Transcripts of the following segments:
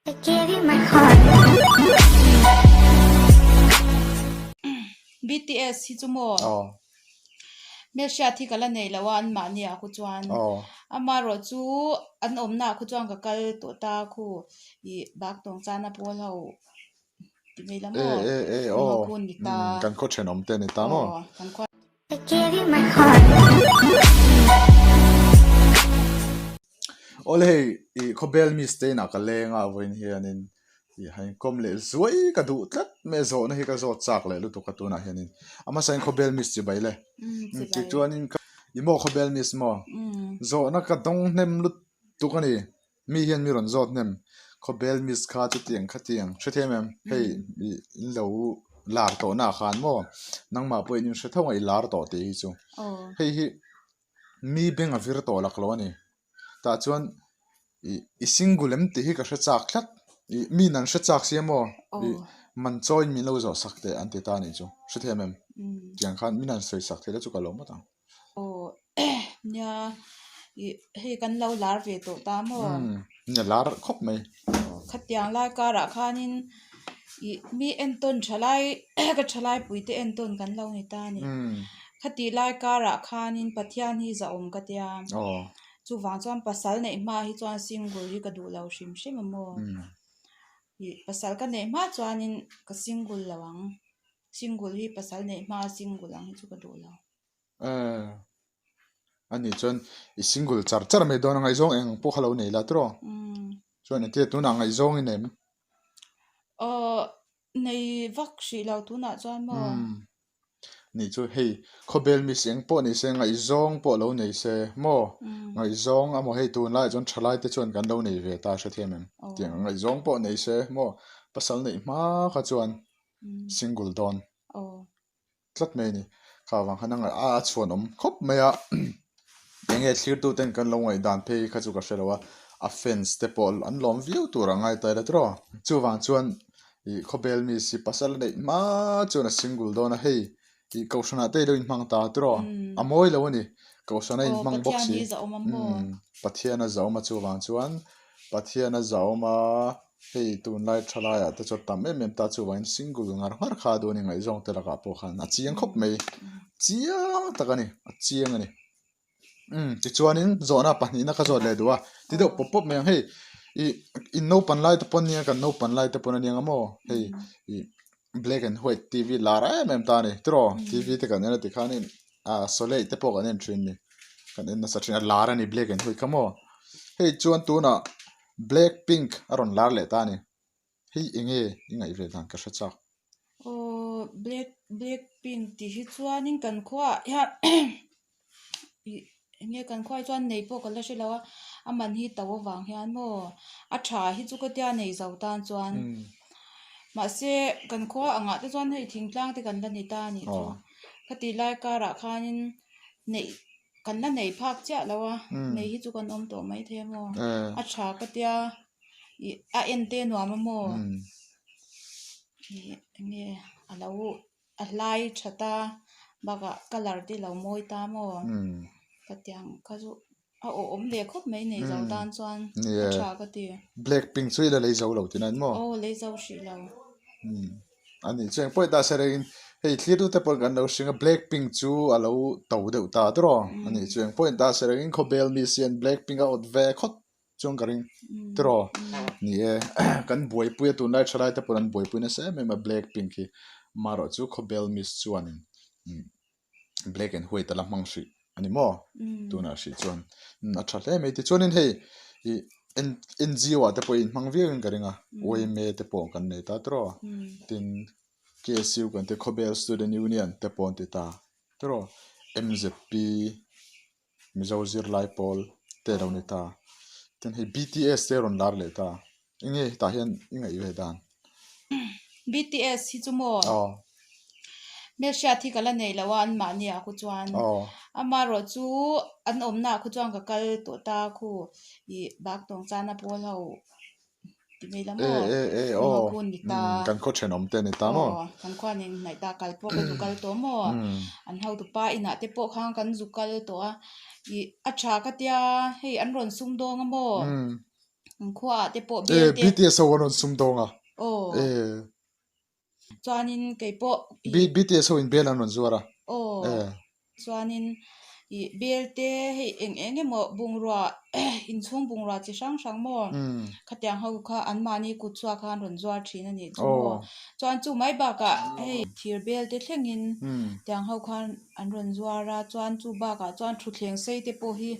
I gave you my heart. BTS hi chu maw hmelhriat hi ka la nei lo a an mahni ah khu chuan amaherawh chu an awmna ah khu chuan ka kal tawh ta khu ih bak tawng chana pawl ho ti mai la maw ang ho khu ni ta kan khaw thenawm te ni ta maw kan khua I gave you my heart. Awle hei ih khawbel mi stain ah ka leng a vawiin hianin ih han inkawm leh zuai ka duh tlat mai a zawhna hi ka zawt chak leh lutuk a tunah hianin a hmasa in khawbel miss chibai le tichuanin i maw khawbel miss maw zawhna ka dawng hnem lutuk a ni mi hian mi rawn zawt hnem khawbel miss kha chutiang khatiang hrethiam em hei ih in lo lar tawh na ah khan maw nangmah pawhin in hre tho ang i lar tawh tih hi chu hei hi. Mi beng a vir tawh lak lo a ni. Tah chuan ih i single em tih hi ka hre chak tlat. Ih mi in an hre chak sia maw? Ih man chawiin min lo zawh sak teh an ti ta a nih chu. Hrethiam em? Tiang khan min han sawi sak thei la chu ka lo ngawt ang. Aw nia ih hei kan lo lar ve tawh ta maw? Umm nia lar khawp mai. Khatiang lai karah khanin ih mi entawn thalai ka thalai puite entawn kan lo ni ta a ni. Khatih lai karah khanin Pathian hi zahawm ka tia. Chuvang chuan pasal neih hma hi chuan single hi ka duh lo hrim hrim a maw. Ih pasal ka neih hma chuanin ka single lo ang. Single hi pasal neih hma single ang hi chu ka duh lo. A nih chuan i single char char mai dawn a ngaihzawng eng pawh kha lo nei la tiraw? Chuan engtia tunah ngaihzawng i nei em? Aw nei vak hrih lo tunah chuan maw? Nih chu hei khawbel mi si eng pawh ni se ngaihzawng pawh lo nei se maw? Ngaihzawng amaw hei tunlaiah chuan thalai te chuan kan lo nei ve ta hrethiam em? Tiang ngaihzawng pawh nei se maw? Pasal neih hma kha chuan single dawn. tlat mai a ni. Kha vang khan a ngaih a chhuan awm khawp mai a enge thlirtu ten kan lo ngaihdan phei kha chu ka hre lo a a fans te pawh an lawm viau tur a ngai ta ila tiraw chuvang chuan ih khawbel mi si pasal a neih hma chuan a single dawn a hei ih kohhran ah te ilo inhmang ta tiraw a mawi lo a ni kohhran a inhmang bawk si Pathian a zahawm a chuvang chuan Pathian a zahawm a. Hei tunlai thalaiah te chuan tam em em ta chuvangin single ngar ngar kha a duh a ni ngaihzawng te lakah pawh khan a chiang khawp mai chiang tak a ni a chiang a ni umm tichuanin zawhna pahnihna ka zawt leh duh a ti deuh pawp pawp mai ang hei ih in naupan lai te pawn nia kan naupan lai te pawn a nia maw hei ih black and white T V lar em em ta a ni tiraw T V te kan en a tikhanin ah sawlei te pawh kan en thin a ni kan en nasa thin a lar a ni black and white kha maw hei chuan tunah. Black pink a rawn lar leh ta a ni. Hei enge i ngaih ve dan ka hre chak. Aw black black pink tih hi chuanin kan khuaah hian ih enge kan khuaah hi chuan nei pawh ka la hre lo a, a man hi to avang hian maw a tha hi chu ka tia nei zo tan chuan mahse kan khua angah te chuan hei thingtlang te kan la ni ta a nih chu khatih lai karah khanin neih. Kan la nei phak chiah lo a, nei hi chu kan awm tawh mai thei a maw? A tha ka tia, ih a en te nuam a maw? Ih enge a lo a hlai tha ta bakah colour te lo mawi ta maw? Ka tiang kha chu a awh awm ve khawp mai nei zo tan chuan a tha ka ti. Black pink chu i la lei zo lo tihna maw? Aw lei zo hrih lo. A nih chuan pawh ta se rengin hei thlir tute pawh kan lo hring a black pink chu a lo to deuh ta tiraw a nih chuan pawh ta se rengin khawbel mi sian black pink a awt ve khawt chuan ka ring tiraw ni e kan buaipui a tunlai thalai te pawh an buaipui nasa em em a black pink hi amaherawh chu khawbel miss chuanin black and white a la hmang hrih a ni maw tunah hrih chuan a tha hle mai tichuanin hei ih N_G_O ah te pawh inhmang viau in ka ring a Y_M_A te pawh kan nei ta tiraw tin K_S_U kan ti Khawbel Student Union te pawh an ti ta tiraw M_Z_P Mizo zirlai pawl te a lo ni ta tin hei B_T_S te a rawn lar leh ta. Enge hetah hian i ngaih ve dan? BTS hi chu maw? Aw. Hmelhriat hi ka la nei lo a an mahni ah khu chuan. Aw. Amaherawh chu an awmna ah khu chuan ka kal tawh ta khu ih bak tawng chana pawl ho ti mai la maw? E e e Ang ho aw. khu ni ta. Kan khaw thenawm te ni ta maw? Aw kan khua nen hnaih ta kal pawh ka zu kal tawh maw? An hotupa inah te pawh khan kan zu kal tawh a ih a tha ka tia hei an rawn sum dawng a maw? An khuaah te pawh bel te. BTS ho an rawn sumdawng a. Aw. Chuanin kei pawh. BTS ho in bel an rawn zuar a. Aw. Chuanin ih bel te hei eng eng emaw bungrua inchhung bungrua chi hrang hrang maw khatiang ho kha anmahni kut chhuak khan rawn zuar thin a nih chu maw. Chuan chu mai bakah hei thir bel te thlengin tiang ho khan an rawn zuar a chuan chu bakah chuan thutthleng sei te pawh hi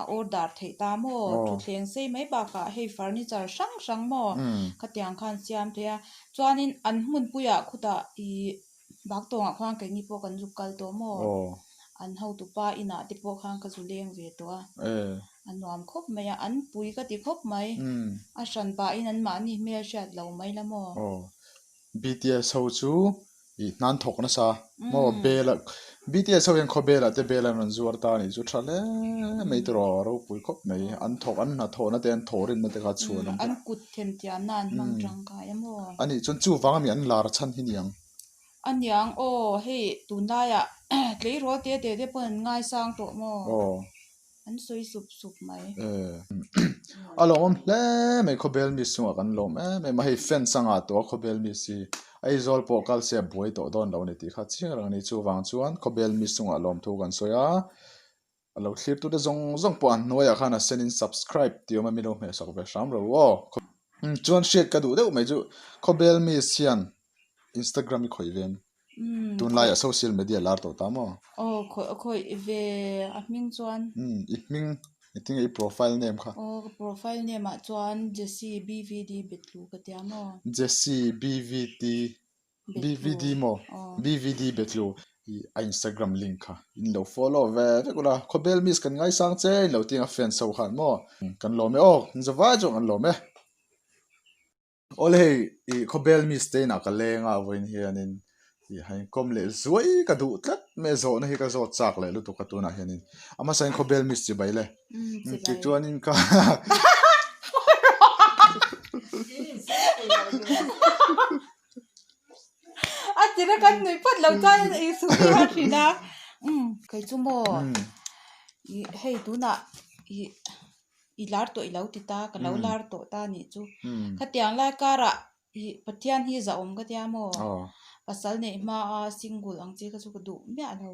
a order theih ta maw thutthleng sei mai bakah hei furniture hrang hrang maw khatiang khan siam thei a chuanin an hmunpuiah khutah ih bak tawngah khuan keini pawh kan zuk kal tawh maw an hotupa inah te pawh khan ka zu leng ve tawh a a nuam khawp mai a an pui ka ti khawp mai a hran pahin an mahni hmel hriat lo mai la maw. BTS ho chu ih hnan thawk nasa maw bel a BTS ho hian khawbel ah te bel an rawn zuar ta a nih chu tha hle mai tiraw ropui khawp mai an thawk an hnathawh na te an thawh rinna te kha chhuan an kut themthiam na an hmang tangkai a maw a nih chuan chuvang ami an lar chhan hi niang a niang aw hei tunlaiah tleirawl te te te pawn an ngaisang tawh maw aw. An sawi sup sup mai. A lawmawm hle mai khawbel mi chungah kan lawm em em a, hei fence a ngah tawh a khawbel mi si Aizawl pawh kal se a buai tawh dawn lo a ni tih kha chiang reng a ni. Chuvang chuan khawbel mi chungah lawmthu kan sawi a, a lo thlirtute zawng zawng pawh an hnuaiah khan a sen in subscribe tih awm a min lo hmehsak ve hram ro aw. Chuan hriat ka duh deuh mai chu khawbel mi hian Instagram i khawih ve em? Tunlaiah social media lar tawh ta maw? Aw khawih khawih ve a hming chuan. Umm i hming i tinge i profile name kha? Aw ka profile name ah chuan Jessie BVD Betlu ka tia maw? Jessie BVT BVD maw? BVD Betlu i a Instagram link kha in lo follow ve vek ula khawbel miss kan ngaisang che in lo ti ang a fans ho khan maw? Kan lawm e aw zavai chuan kan lawm e. Awle hei ih khawbel miss te inah ka leng a vawiin hianin ih han inkawm leh zuai ka duh tlat mai a zawhna hi ka zawt chak leh lutuk a tunah hianin a hmasain khawbel miss chibai le tichuanin ka A tira kan nui phawt lo chuan ih suh hi a thin a kei chu maw ih hei tunah ih. I lar tawh i lo ti ta, ka lo lar tawh ta nih chu. Khatiang lai karah i Pathian hi zahawm ka tia maw? Pasal neih hma a single ang chi kha chu ka duh miah lo.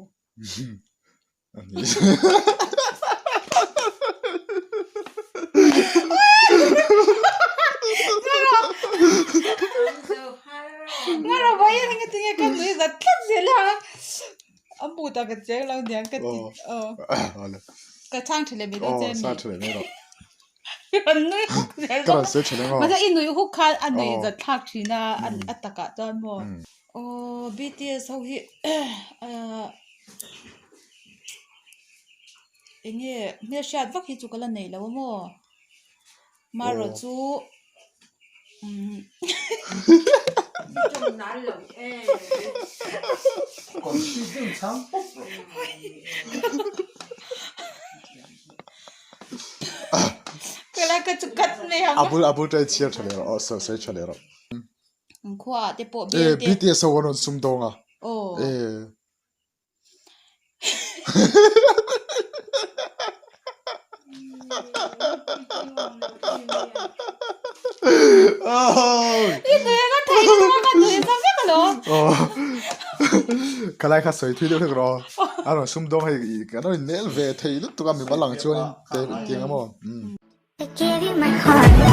Ngara vawiin engtin nge ka nui zat tlat zel a. A hmuh tak ka cheng lo niang ka ti. Aw. Ka chhang tha leh mai dawn che a mi. Aw, chhang tha leh mai rawh. Ka nui huk zel. Ka rawn sawi tha leh maw? Mahse i nui huk khan a nui zat thlak thin a, a takah chuan maw. Aw, BTS ho hi eng nge hmelhriat vak hi chu ka la nei lo a maw. Marawh chu A bul a bul ṭai chhiar ṭha leh rawh aw sawi sawi ṭha leh rawh. Khuaah te pawh bel te. BTS ho an rawn sumdawng a. Aw. Khalai kha sawi thui deuh hlek rawh a rawn sumdawng hei kan rawn inel ve thei lutuk a mimal ang chuanin tiang emaw. I gave you my heart.